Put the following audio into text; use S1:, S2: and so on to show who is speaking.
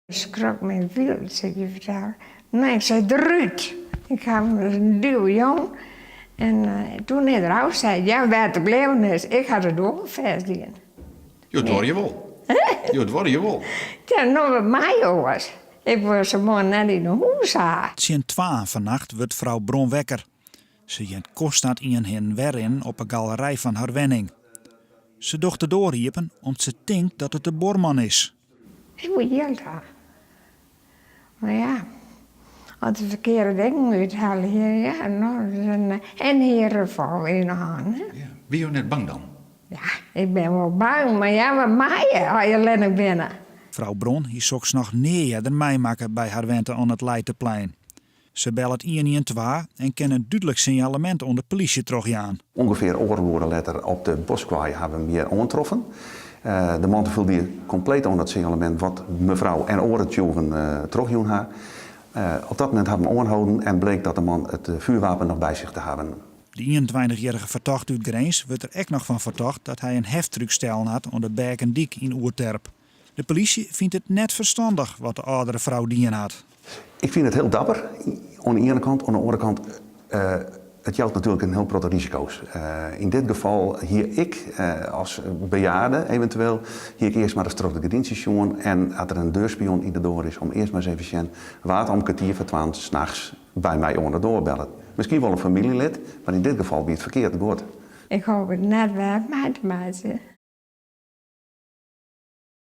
S1: Skrok my wyld, sil ik je fertelle. Nee, ik sei, derút! Ik ha him in duw jûn en toen is er ôfset. Ja, wêr't er bleaun is, ik ha de doar fêst dien.
S2: Jo doare je wol. Jo doare je wol.
S1: Ja, no wat my oars. Ik wol se moarn net yn 'e hûs ha.
S3: Tsjin twaen fannacht wurdt frou Bron wekker. Se heart konstant ien hin en wer rinnen op 'e galerij fan har wenning. Se docht de doar iepen om't se tinkt dat it de buorman is.
S1: Ik wol jild ha. Mar ja, as de ferkearde dingen úthelje, ja, no, en hy revolver yn 'e hân.
S2: Ja. Wie jo net bang dan?
S1: Ja, ik bin wol bang, mar ja, wat meie je as je allinnich binne?
S3: Frou Bron hie soks noch nea earder meimakke by har wente oan it Leiteplein. Se bellet 112 en kin in dúdlik sinjalemint oan de polysje trochjaan.
S4: Ungefear oardel oere letter op de Boskwei hawwe we him hjir oantroffen. De man foldie kompleet oan it sinjalemint wat mefrou en oare tsjûgen trochjûn ha. Op dat momint hawwe we him oanholden en bleek dat de man it vuurwapen noch by sich te hawwen.
S3: De 21-jierrige fertochte út Grins wurdt der ek noch fan fertocht dat hy in heftruck stellen hat oan de Berkendyk yn Oerterp. De polysje fynt it net ferstannich wat de âldere frou dien hat.
S4: Ik fyn it hiel dapper oan de iene kant, oan de oare kant it jout natuerlik in hiel protte risiko's. Yn dit gefal hie ik as bejaarde eventueel, hie ik earst mar ris troch de gerdyntsjes sjoen en as der in deurspion yn de doar is om earst mar ris even sjen wa't om kertier foar twaen nachts by my oan de doar bellet. Miskien wol in famyljelid, mar yn dit gefal wie it ferkeard guod.
S1: Ik hoop it net wer mei te meitsjen.